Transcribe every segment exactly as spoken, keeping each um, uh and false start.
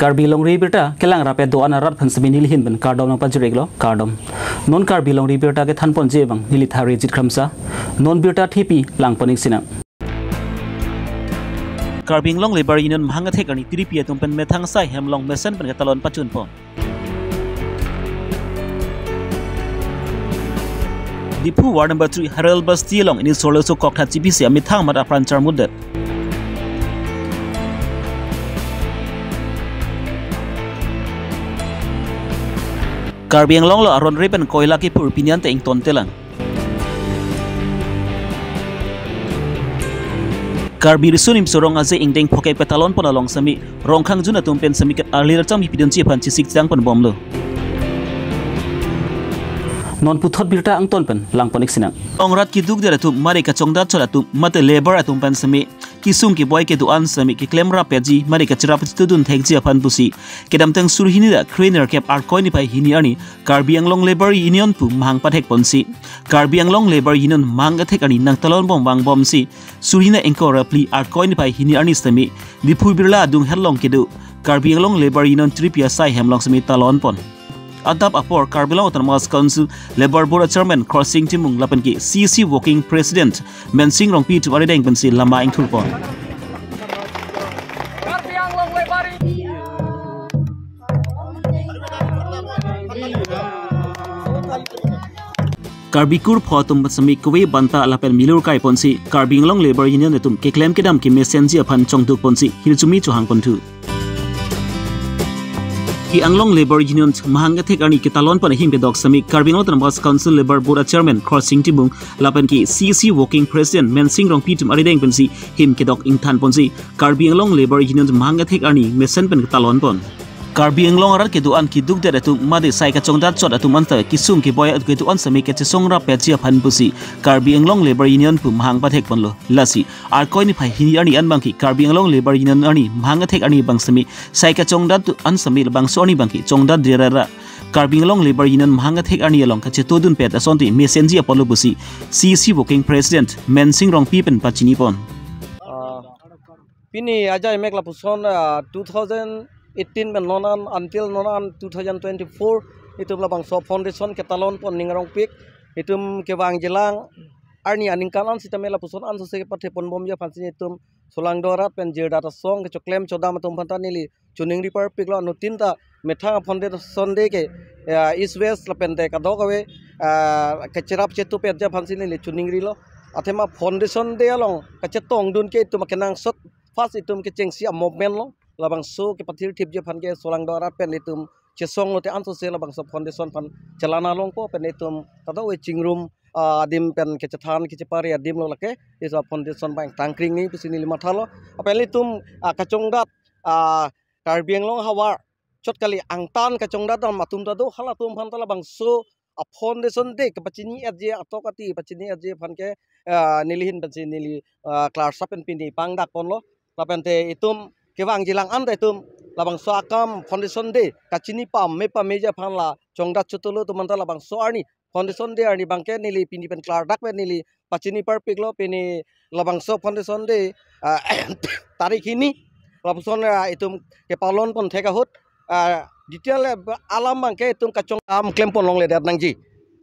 Karbi Longri Abirta kelang rapet do-an arat aphan semi nelihin pen kardom nangpajir-iklo, kardom. Non Karbi Longri Abirta kethanponji abang neli Tharjit Kramsa. Non birta thepi langpon-ik sinang. Karbi Anglong Labour Union mahang athek arni tripi atum pen methang asai hem along mesen pen ketalon pachunpon. Diphu Ward number three Haral Basti along ini sorloso koktha chipisi amethang amat apran charmutdet. Karbi Anglong lo aron re pen koila kephur pini ante ingtontelang. Karbi Riso Nimso Rong Aje ingdeng phokek petalonpon along semi Rongkhangjun atum pen semi ke alir cham pidunji aphan chisik chang ponbomlo. Non puthot birta angton pen langpon-ik sinang. Ongrat keduk der atum mari kachongdat chot atum mate labour atum pen semi kesung keboi kedo-an semi keklem rapetji mari kachirap chitudun thekji aphan pusi kedamtang suri hini ra kre nerkep Arkoi niphai hini arni Karbi Anglong Labour Union pu mahang pathekponsi Karbi Anglong Labour Union mahang athek arni nangtalonbom vangbomsi suri hini ingkoi ra phli Arkoi niphai hini arni semi Diphu Birla adung het along kedo Karbi Anglong Labour Union tripi asai hem along semi talonpon. Adap apor Karbi Anglong Autonomous Council Labour Board Chairman Khorsing Timung lapen ke C C Working President Mensing Rongpi atum arideng pensi lama ingthurpon. Karbi kur pho atum semi kove banta lapen milur kaiponsi Karbi Anglong Labour Union atum keklem kedam kemesenji aphan chongdukponsi hirjume chohangponthu. Karbi Anglong Labour Union mahang athek arni ketalonpon ahim kedok semi Karbi Anglong Autonomous Council Labour Board Chairman Khorsing Timung lapen ke C C Working President Mensing Rongpi atum arideng pensi him kedok ingthanponsi Karbi Anglong Labour Union mahang athek arni mesen pen ketalonpon. Karbi Anglong arat kedo-an keduk der atum mate sai kachongdat chot atum anta kesung keboi kedo-an semi kachesong rapetji aphan pusi Karbi Anglong Labour Union pu mahang pathekponlo. Lasi Arkoi niphai hini arni an abangke Karbi Anglong Labour Union arni mahang athek arni abang semi sai kachongdat an semi labangso arni abangke chongdatde ra ra Karbi Anglong Labour Union mahang athek arni along kachetodunpet asonte mesenji apotlo pusi C C Working President Mensing Rongpi pen pachinipon. Ah, pini ajai mek lapuson, ah, two thousand eighteen pen non an until non an two thousand twenty-four itum labangso foundation ketalonpon ning arongpik itum kevang jilang arni aningkan an sitame lapuson an sose kepathepon bomji aphansi itum solangdo arat pen jirdat asong kechoklem chodam atum aphanta neli choningri parpiklo. Anuttin ta methang foundation day ke, eh, East West lapen te kadokave, eh, kachirap chetupetji aphansi neli choningrilo. Athema foundation day along kachetongdun ke itum akenangsot first itum kechengsi a movement lo. Labangso kepathirthipji aphan ke solangdo arat pen itum chesong lote ansose labangso foundation aphan chelana longpo pen itum kadokave chingrum, ah, adim pen kechethan kechepare adim lo lake iso foundation abang tangkring ni pusi neli mathalo. Lapen itum, ah, kachongdat, ah, Karbi Anglong havar chot kali angtan kachongdat dam atum ta do, halatum aphanta labangso a foundation day kepachini-etji atok ati pachini-etji aphan ke, ah, nelihin pensi neli, ah, klarsa pen pini pangdakponlo. Lapen te itum kevang jilang anta itum labangso akam foundation day kachini pame pameji aphan la chongdat chotolo atum anta labangso arni foundation day arni abangke neli pini pen klardak pen neli pachini parpiklo. Pini labangso foundation day, ah, tarik hini lapuson, ah, itum kepalonpon thek ahut, ah, detail, eh, alam abangke itum kachongdam klempon longledet nangji.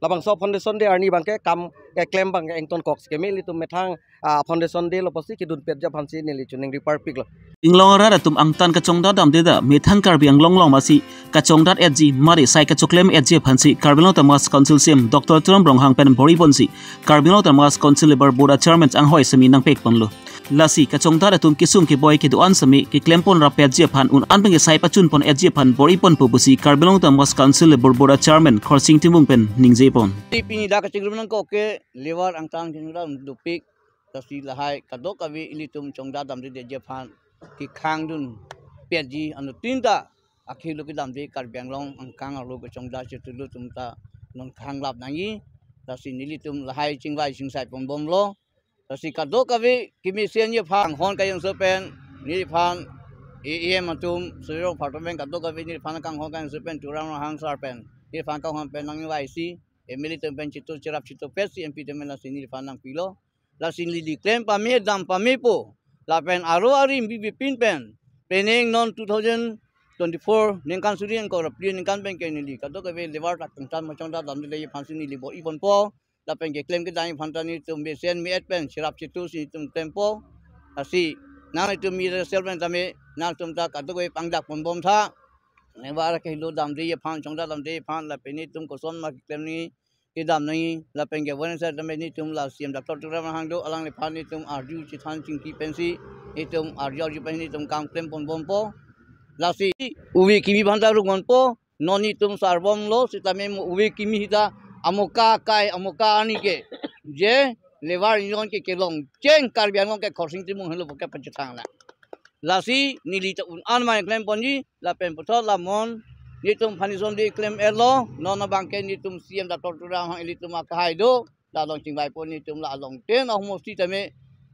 Labangso foundation day arni abangke kam, eh, klem abangke ingtonkok keme ilitum methang, ah, foundation day lo pusi kedunpetji aphansi neli choningri parpiklo. Inglong arat atum angtan kachongdat damde ta methang Karbi Anglong along masi kachongdat-etji mate sai kachoklem-etji aphansi Karbi Anglong Autonomous Council C E M Doctor Tuliram Ronghang pen bor-iponsi Karbi Anglong Autonomous Council Labour Board a Chairman anghoi semi nangpekponlo. Lasi kachongdat atum kesung keboi kedo-an semi keklempon rapetji aphan un-an pen ke sai pachunpon-etji aphan bor-iponpo pusi Karbi Anglong Autonomous Council Labour Board a Chairman Khorsing Timung pen ningjepon. Pini dak kachingrum nangkok ke labour angtan kachingrum dopik. Lasi lahai kadokave ilitum chongdat damdedetji aphan kekhang dunpetji anuttin ta akhei lo kedamde Karbi Anglong angkang arlo kachongdat chetulu atum ta non khanglap nangji. Lasi nelitum lahai chingvai chingsai ponbomlo. Lasi kadokave kemesenji aphan kanghon kajongso pen neliphan E M atum, Sri Rong Phartok pen kadokave neliphan kanghon kajongso pen Tuliram Ronghang sir pen neliphan kanghon pen nangvaisi M L A atum pen chitu chirap chitupetsi M P atum pen lasi neliphan nangpilo. Lasi neli klem pame dam pamepo. Lapen aro arim bibipin pen pening non two thousand twenty-four ningkan suri ingkoi ra phli aningkan pen ke neli kadokave labour ta kangtan machong ta damde aphansi neli bor-i ponpo. Lapen keklem kedam aphan ta netum mesen me-et pen cherap chetu si netum klempo. Lasi nangtum me resel pen tame nangtum ta kadokave pangdak ponbom tha. Labour kehelo damde aphan, chongda damde aphan, lapen netum koson ma keklem nangji, kedam nangji, lapen ke wen sa tame netum la C M Doctor Tuliram Ronghang do, alangliphan netum arju chethan chingki pensi, netum arju arju pen netum kam klem ponbompo. Lasi uve kimi aphan ta rukmonpo, non netum sarbomlo, sitame mo uve kimi hita, amoka kai, amoka ani ke, je labour union ke kelongcheng Karbi Anglong ke Khorsing Timung helo pu ke pachethang la. Lasi neli ta un-an mai klem ponji, lapen puthot lamon netum aphan ison de klem-etlo, non abang ke netum C M Doctor Tuliram Ronghang ilitum akehai do, la along chingvai pon netum la along tin ahomosti tame,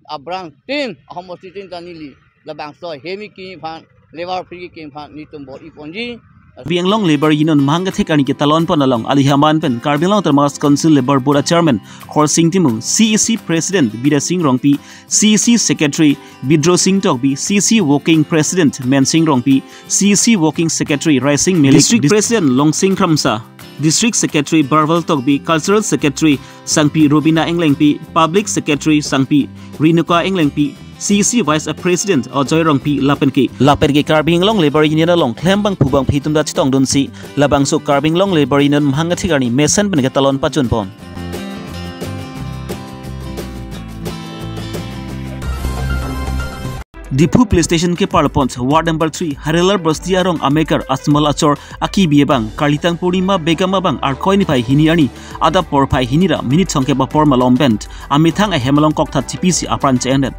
abrang tin ahomosti tin ta neli labangso hemi kimi aphan, labour phli kimi aphan netum bor-i ponji. Karbi Anglong Labour Union mahang kethek arni ketalon pon along ali haman pen Karbi Anglong Autonomous Council Labour Board a Chairman Khorsing Timung, C E C President Bidya Sing Rongpi, C E C Secretary Bidro Sing Tokbi, C E C Working President Mensing Rongpi, C E C Working Secretary Raising Malik, District President Longsing Kramsa, District Secretary Barwal Tokbi, Cultural Secretary Sangpi Robina Englengpi, Public Secretary Sangpi Renuka Englengpi, C E C Vice President Ajoy Rongpi lapen ke, lapen ke Karbi Anglong Labour Union along klembang phubang phi atum ta chetongdunsi labangso Karbi Anglong Labour Union mahang kethek arni mesen pen ketalon pachun pon. Diphu Police Station keparlo pon Ward Number Three Harilar Basti arong amekar Ajmal Achor akibi abang Karlitang Purnima Begum abang Arkoi niphai hini arni adap porphai hini ra minute songkep apor malom pen amethang ahem along kokthat chipisi apran che-endet.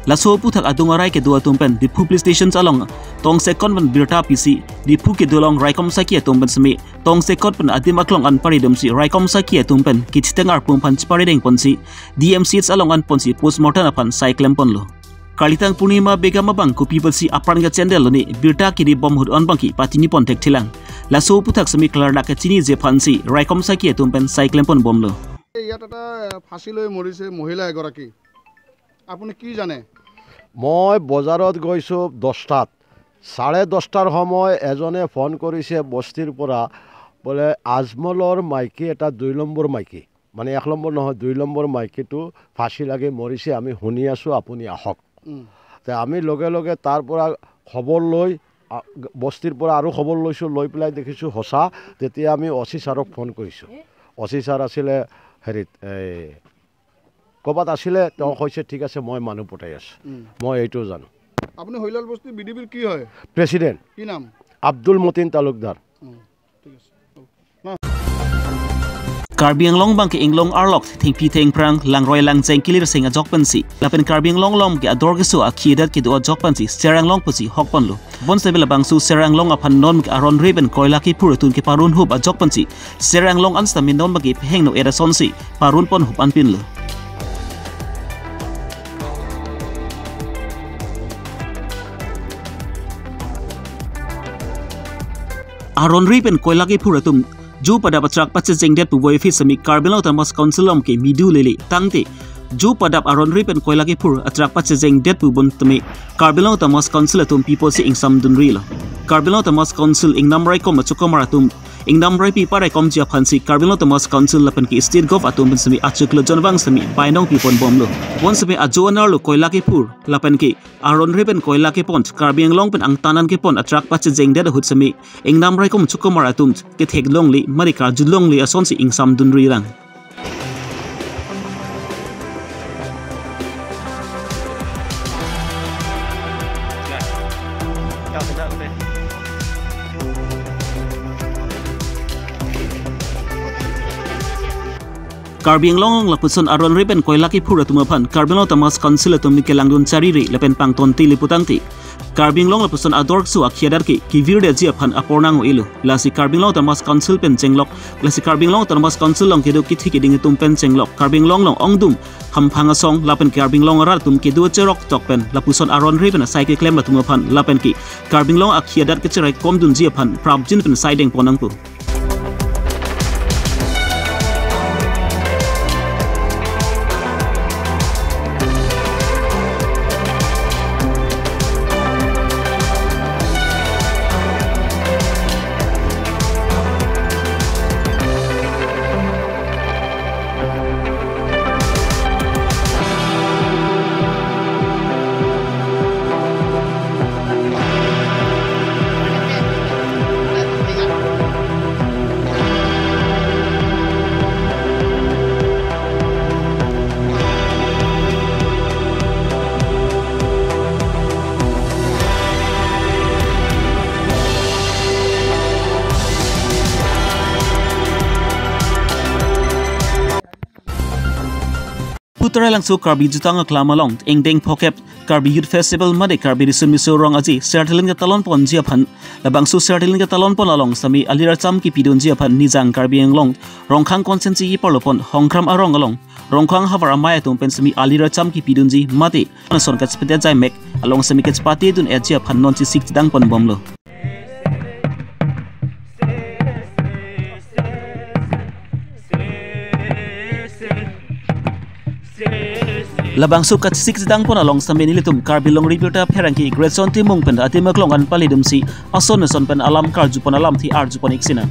Laso aphuthak adung arai kedo atum pen Diphu Police Station along tongsekot pen birta pisi Diphu kedo along raikom saki atum pen seme tongsekot pen adim aklong an paridumsi raikom saki atum pen kethiteng arpum aphan cheparideng ponsi D M C H along an ponsi postmortem aphan sai klem ponlo. Karlitang Purnima Begum abang kopi pensi apran ke chendel lone birta kiri bom ahut on abangke patini pon thekthelang. Laso aphuthak seme klardak kachiniji aphansi raikom saki atum pen sai klem ponbomlo. ইয়াত এটা ফাঁচী লৈ মৰিছে মহিলা এগৰাকী। আপুনি কি জানে? মই বজাৰত গৈছোঁ দহটাত। চাৰে দহটাৰ সময় এজনে ফোন কৰিছে বস্তিৰ পৰা, বোলে আজমলৰ মাইকী এটা দুই নম্বৰ মাইকী, মানে এক নম্বৰ নহয়, দুই নম্বৰ মাইকীটো ফাঁচী লাগি মৰিছে, আমি শুনি আছোঁ, আপুনি আহক। উম। তে আমি লগে লগে তাৰ পৰা খবৰ লৈ, আ, বস্তিৰ পৰা আৰু খবৰ লৈছোঁ, লৈ পেলাই দেখিছোঁ সঁচা। তেতিয়া আমি অ চি ছাৰক ফোন কৰিছোঁ। অ চি ছাৰ আছিলে হেৰিত, এই, ক'ৰবাত আছিলে, তেওঁ উম। কৈছে, "ঠিক আছে, মই মানুহ পঠাই আছোঁ।" উম। মই এইটো জানো। আপুনি হৰিলাল বস্তি বি ডি বিৰ কি হয়? প্ৰেচিডেণ্ট। কি নাম? আব্দুল মতিন তালুকদাৰ। উম, ঠিক আছে। হ'ব। না। Karbi Anglong abangke inglong arlok thengpi thengphrang langroi langjeng kelir seng ajok pensi lapen Karbi Anglong along ke ador keso akhi adat kedo ajok pensi Ser Anglong pusi hok ponlo. Bonsitame labangso Ser Anglong aphan non ke aron re pen koila kephur atum keparun hup ajok pensi Ser Anglong an sitame non abangke peheng no era sonsi parun pon hup anpinlo. Aron re pen koila kephur atum jo padap atrak pachejengdet pu voiphit seme Karbi Anglong Autonomous Council along ke midu lele tangte jo padap aron re pen koila kephur atrak pachejengdet pu bon tame Karbi Anglong Autonomous Council atum pi apotsi ingsamdunrilo. Karbi Anglong Autonomous Council ingnam raikom achokomar atum ingnam raipi paraikomji aphansi Karbi Anglong Autonomous Council lapen ke State Gov atum pen seme achiklo jonvang seme bainong pi ponbomlo. Bonsitame ajo anerlo koila kephur lapen ke aron re pen koila kepon, Karbi Anglong pen angtan an kepon atrak pachejengdet ahut seme ingnam raikom achokomar atum kethek longle mari karju longle asonsi ingsamdunrilang. Karbi Anglong lapuson aron re pen koila kephur atum aphan Karbi Anglong Autonomous Council atum kelangdun charire lapen pangtontile putangte Karbi Anglong lapuson ador keso akhi adat ke kevirdetji aphan apor nang-o-elo. Lasi Karbi Anglong Autonomous Council pen chenglok, lasi Karbi Anglong Autonomous Council along kedo kethe keding atum pen chenglok, Karbi Anglong along ongdung hamphang asong lapen Karbi Anglong arat atum kedo cherok tok pen lapuson aron re pen asai keklem atum aphan lapen ke Karbi Anglong akhi adat kecheraikomdunji aphan prapjin pen sai dengpon nangpo. Taralangso Karbi Jutang Aklam along ingdeng phokep Karbi Youth Festival mate Karbi Riso Nimso Rong Aje sertalin katalon ponji aphan, labangso sertalin katalon pon along sitame alir acham kipidunji aphan Nijang Karbi Anglong Rongkhang constituency parlopon Hongkram arong along Rongkhang havar amei atum pen sitame alir acham kipidunji mate ason kachepate jaimek along sitame kachepate dun etji aphan non chesik chedang ponbomlo. Labangso kachesik chedang pon along sitame nelitum Karbi Longri Birta Pherangke Greatson Timung pen atim aklong an pali dumsi ason ason pen alam karju pon alamthe arju pon ik sinang.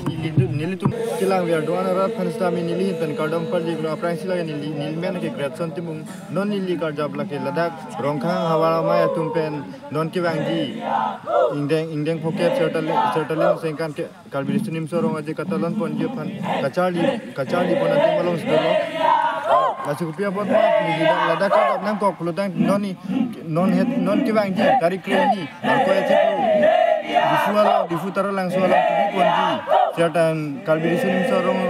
Nelitum, nelitum kelang biar doan arat aphan sitame neli hin pen kardom parjiklo, aphrangsi lake neli, neli men ke Greatson Timung, non neli karjap lake ladak Rongkhang havar amei atum pen non kevangji ingdeng, ingdeng phokep sertalin, sertalin sengkan ke Karbi Riso Nimso Rong Aje katalon ponji aphan kacharli, kacharli pon atum along si dolo. Lasi kopi apot ma neli ladak, ladak karjap nangkok pulotangte non ni, non het, non kevangji tarik kre-hini Arkoi achiklo Diphu along, Diphu Taralangso along kebi ponji serta Karbi Riso Nimso Rong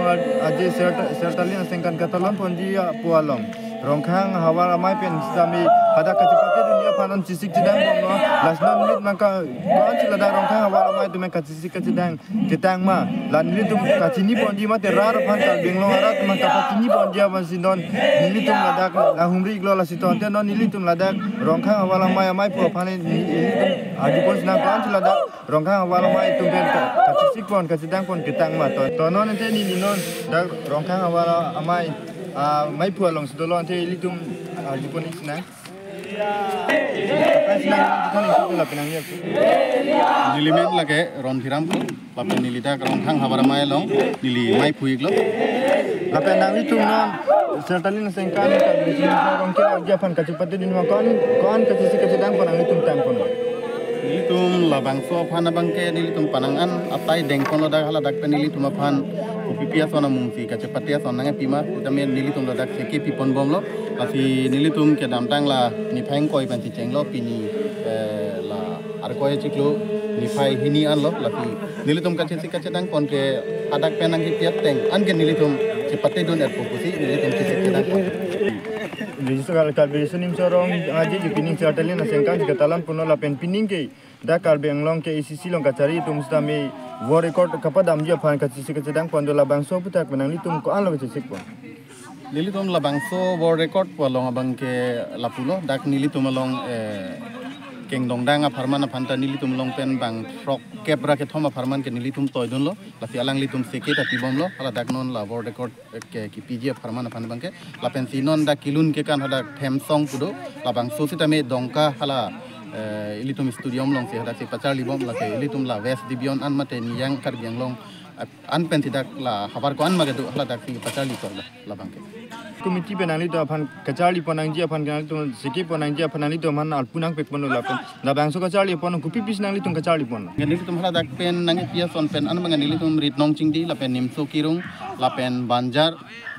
Aje serta, sertalin sengkan katalon ponji apo along Rongkhang havar amei pen sitame hadak kachepate dunji aphan non chesik chedang bomlo. Lasi non nelitum nangka, ko-ansi ladak Rongkhang havar amei atum kachesik kachedang ketang ma, la nelitum kachini ponji mate rat aphan Karbi Anglong arat atum kapachini ponji aphansi non nelitum ladak la humri iklo. Lasi tangte non nelitum ladak Rongkhang havar amei, amei pu aphan nelitum arju pon sinang, ko-ansi ladak Rongkhang havar amei atum pen ka, kachesik pon kachedang pon ketang ma. To, to non ante neli non dak Rongkhang havar amei, ah, amei pu along si dolo, ante ilitum arju pon ik sinang. Apa sinang, kita nih, kita lah penang ya. Neli men lake Ron Hiram pu, lapen neli dak Rongkhang havar amei along neli amei pu iklo. Lapen nanglitum non sertalin sengkan Karbi Riso Nimso Rong Aje aphan kachepate dun ma, ko-an, ko-an kachesik kachedang pon nanglitum tang pon? Nelitum labangso aphan abangke nelitum penang an atai deng ponlo, dak haladak pen nelitum aphan kopipi ason amungsi kachepate ason nangpi ma, sitame nelitum ladak seke pi ponbomlo. Lasi nelitum kedamtang la niphai ingkoi pen si chenglo, pini, eh, la Arkoi achiklo niphai hini anlo. Lasi nelitum kachesik kachedang pon ke hadak pen nangkepi ateng anke nelitum chepate dun etpo pusi nelitum chesik chedang pon. Register Karbi Riso Nimso Rong Aje pining sertalin sengkan si katalon ponlo, lapen pining ke dak Karbi Anglong K A C C along kachari atum sitame world record kapadamji aphan kachesik kachedang pon do, labangso aphuthak pen nanglitum ko-anlo kachesik pon? Nelitum labangso world record pu along abangke lapulo, dak nelitum along, eh, kengdongdang apharman aphan ta nelitum along pen bang throk kep ra kethom apharman ke nelitum toi dunlo, lasi alanglitum seke ta pibomlo, haladak non la world record, eh, ke kipiji apharman aphan abangke. Lapen si non dak kelun kekan hadak theme song pu do, labangso sitame Dongka hala, eh, ilitum stadium alongsi hadak si pacharlibom, lake ilitum la West Division an mate Nijang Karbi Anglong, eh, an pensi dak la havar ko-an ma kedo haladak si pacharli tok la, labangke. Committee pen nanglitum aphan kacharli pon nangji aphan nanglitum seke pon nangji aphan nanglitum aphan alpu nangpek ponlo, lapen labangso kacharli pon kopipi si nanglitum kacharli pon? Nelitum haladak pen nangkepi ason pen an abang nelitum Ritnong Chingdi, lapen Nimso Kirung, lapen Banjar,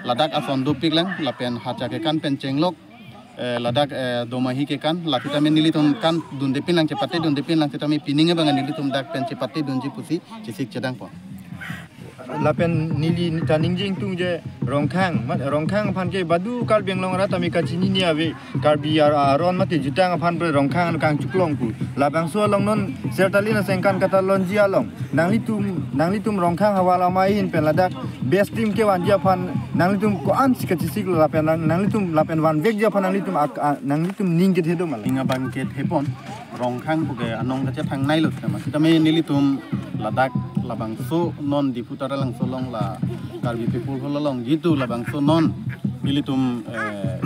ladak ason dopik lang, lapen Hacha kekan pen chenglok, eh, ladak, eh, Domahi kekan, la sitame nelitum kan dunde pin lang, chepate dunde pin lang, sitame pining abang nelitum dak pen chepate dunji pusi chesik chedang pon. Lapen neli ta ningje ingtung je Rongkhang, ma-, Rongkhang aphan ke badu Karbi Anglong arat tame kachinine ave, Karbi ar-, aron mate jutang aphan pen Rongkhang kangchuklong pu. Labangso along non sertalin sengkan katalonji along nanglitum, nanglitum Rongkhang havar amei ahin pen ladak best team kevanji aphan nanglitum ko-ansi kachesik lo, lapen nang-, nanglitum lapen vanvekji aphan nanglitum ak-, a-, nanglitum ning kethe do ma la? Ning abangke the pon, Rongkhang puke anong kachethang nei lo sitame. Sitame nelitum ladak labangso non Diphu Taralangso along la Karbi People Hall along jitu labangso non nelitum, eh,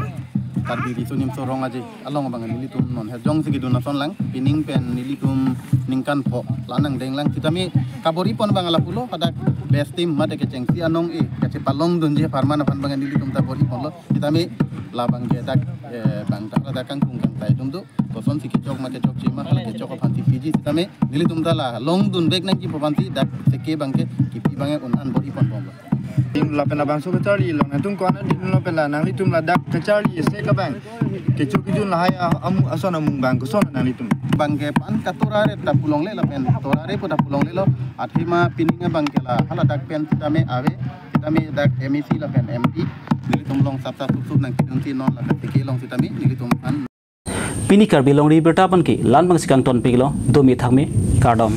Karbi Riso Nimso Rong Aje along abang nelitum non he jongsi kedun ason lang, pining pen nelitum ningkan pho la nangdeng lang, sitame kabor-i pon abang lapulo, hadak best team mate kechengsi anong e kachepalong dunji apharman aphan abang nelitum ta bor-i ponlo, sitame labangke dak, eh, bang ta ladak kangkung kangtai atum do, kosonsi kechok ma kechokche ma, hala kechok aphansi piji, sitame nelitum ta la long dunvek nangji pu aphansi dak seke abangke kipi abang un-an bor-i ponbomlo. Lapen labangso kacharli along nangtum ko-an adin lo pen la nanglitum ladak kacharli ase ke abang kecho kejun lahai a-, amu-, ason amung abang koson nanglitum? Abangke pan katorare ta pulongle lapen torare pu ta pulonglelo, athema pining abangke la haladak pen sitame ave, Tame dak M A C lapen M P nelitum along sap sap sup sup nangpidunsi non la katiki along sitame nelitum aphan. Pini Karbi Longri Abirta aphan ke la-an abangsi kangtonpiklo, domi thakme, kardom.